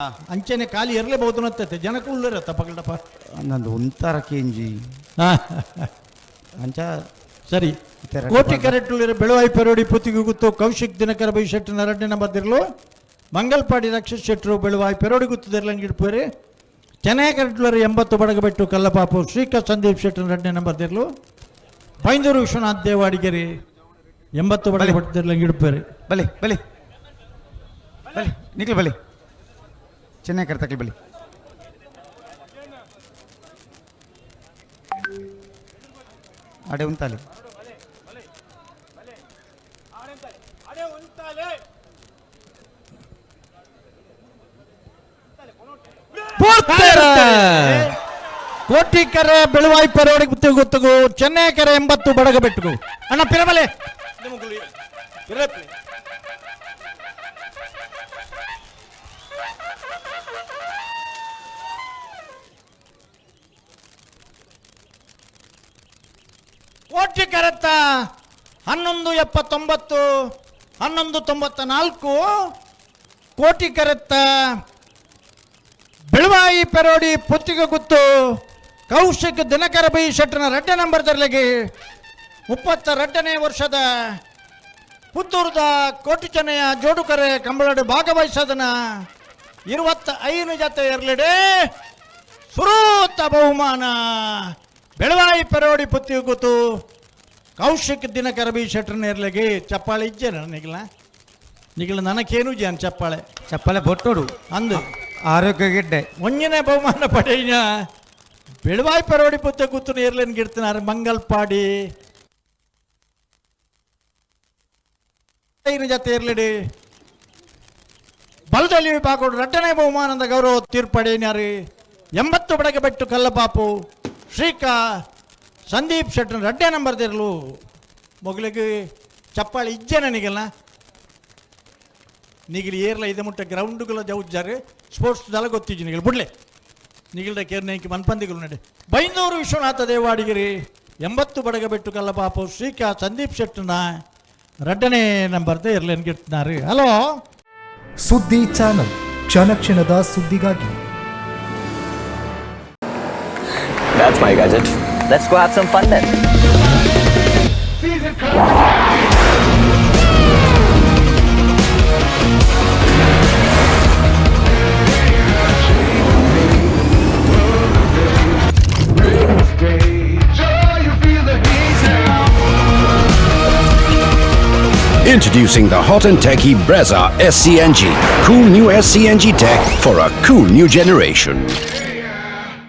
ಅಂಚನೆ ಖಾಲಿ ಇರಲೇಬಹುದು ನತ್ತೈತೆ ಜನಕ್ಕುಳ್ಳರತ್ತ ಪಗಲ್ಡಪ್ಪ. ನಂದು ಒಂಥರ ಕೇಂಜಿ ಅಂಚ. ಸರಿ. ಇತ್ತರ ಕೋಟಿ ಕರೆಟ್ಟುಳ್ಳಿರ ಬೆಳುವಾಯಿ ಪೆರೋಡಿ ಪುತ್ತಿಗೆ ಗುತ್ತು ಕೌಶಿಕ್ ದಿನಕರ ಬೈ ಶೆಟ್ಟನ ಎರಡನೇ ನಂಬರ್ ದಿರ್ಲು. ಮಂಗಲ್ಪಾಡಿ ರಕ್ಷಿತ್ ಶೆಟ್ಟರು ಬೆಳುವಾಯಿ ಪೆರೋಡಿ ಗುತ್ತದಿರ್ಲಂಗೆ ಇಡ್ಪೇರಿ. ಚೆನ್ನೈ ಕರೆಟ್ಟುಳ್ಳರು 80 ಬಡಗಬೆಟ್ಟು ಕಲ್ಲಪಾಪು ಶ್ರೀಕ ಸಂದೀಪ್ ಶೆಟ್ಟನ ಎರಡನೇ ನಂಬರ್ ದಿರ್ಲು. ಬೈಂದೂರು ವಿಶ್ವನಾಥ್ ದೇವಾಡಿಗೆರಿ 80 ಬಡಗಬೆಟ್ಟು ದಿರ್ಲಂಗೆ ಇಡ್ಪೇರಿ. ಬಲಿ ಬಲಿ ಬಲಿ ನಿಕ್ಲು ಬಲಿ ಚೆನ್ನೈ ಕರ್ತಕ್ಲಿ ಬಲಿ. ಅಡೆ ಉಂತಾಲಿ. ಕೋಟಿ ಕರೆ ಬೆಳುವಾಯಿ ಪೆರೋಡಿ ಗುತ್ತಿಗೆ ಗುತ್ತಗು ಚೆನ್ನೈ ಕರೆ 80 ಬಡಗಬೆಟ್ಟುಗು. ಅಣ್ಣ ಪಿರಬಲೆ. ಕೋಟಿ ಕರೆತ್ತ 11.79, 11.94. ಕೋಟಿ ಕರೆತ್ತ ಬೆಳುವಾಯಿ ಪೆರೋಡಿ ಪುತ್ತಿಗೆ ಗುತ್ತು ಕೌಶಿಕ್ ದಿನಕರ ಬೈ ಶೆಟ್ಟನ ರಡ್ಡೆ ನಂಬರ್ ದರ್ಲೆಗೆ. 32ನೇ ವರ್ಷದ ಪುತ್ತೂರದ ಕೋಟಿ ಚೆನ್ನಯ ಜೋಡುಕರೆ ಕಂಬಳಡು ಭಾಗವಹಿಸದನ 25 ಜೊತೆ ಇರಲಿಡೆ. ಸುರೂತ ಬಹುಮಾನ ಬೆಳವಾಯಿ ಪೆರೋಡಿ ಪುತ್ತಿಗೆ ಗುತ್ತು ಕೌಶಿಕ್ ದಿನಕರ ಬಿ ಶೆಟ್ಟನ ಇರ್ಲಿಗೆ. ಚಪ್ಪಾಳೆ ಇಜ್ಜೆ ನಿಗಲ ನಿಗಲ ನನಕೇನು ಜಾನ್ ಚಪ್ಪಾಳೆ. ಚಪ್ಪಲೆ ಬೊಟ್ಟೋಡು. ಅಂದು. ಆರೋಗ್ಯ ಗಿಡ್ಡೆ. ಒಂಜನೇ ಬಹುಮಾನ ಪಡೆಯಿನ ಬೆಳುವಾಯಿ ಪರೋಡಿ ಪುತ್ತ ಕೂತು ನೇರ್ಲೇನ್ ಗಿಡ್ತಿನಾರು ಮಂಗಲ್ಪಾಡಿ ಐನು ಜೊತೆ ಇರ್ಲಿಡಿ. ಬಲದಲ್ಲಿ ವಿಭಾಗಗಳು ರಡ್ಡನೇ ಬಹುಮಾನದ ಗೌರವ ತೀರ್ಪಡೆಯಿನಾರು 80 ಬಡಗಬೆಟ್ಟು ಕಲ್ಲಪಾಪು ಶ್ರೀಕಾ ಸಂದೀಪ್ ಶೆಟ್ಟರ್ ರಡ್ಡೆ ನಂಬರ್ ದಿರಲು. ಮೊಗಲಿಗೆ ಚಪ್ಪಾಳಿ ಇಜ್ಜೆ ನನಗೆಲ್ಲ. ನಿಗಿಲಿ ಏರ್ಲ ಇದೆ ಮುಟ್ಟ ಗ್ರೌಂಡ್ಗಳ ಜೌಜ್ಜಾರು ಸ್ಪೋರ್ಟ್ಸ್ ದಲ ಗೊತ್ತಿಜ್ಜಿ ನಿಗಿಲ್ ಬುಡ್ಲೆ ನಿಗಿಲ್ದ ಕೇರ್ನೇಂಕಿ ಮನ್ಪಂದಿಗಳು ನಡೆ. ಬೈಂದೂರು ವಿಶ್ವನಾಥ ದೇವಾಡಿಗಿರಿ 80 ಬಡಗಬೆಟ್ಟು ಕಲ್ಲಪಾಪು ಶ್ರೀಕಾ ಸಂದೀಪ್ ಶೆಟ್ಟನ ರಡ್ಡನೇ ನಂಬರ್ದ ಇರ್ಲೇನ್ ಗಿಡ್ತಿನಾರು. ಹಲೋ. ಸುದ್ದಿ ಚಾನಲ್, ಕ್ಷಣ ಕ್ಷಣದ ಸುದ್ದಿಗಾಗಿ. That's my gadget. Let's go have some fun then. Introducing the hot and techy Brezza SCNG. Cool new SCNG tech for a cool new generation.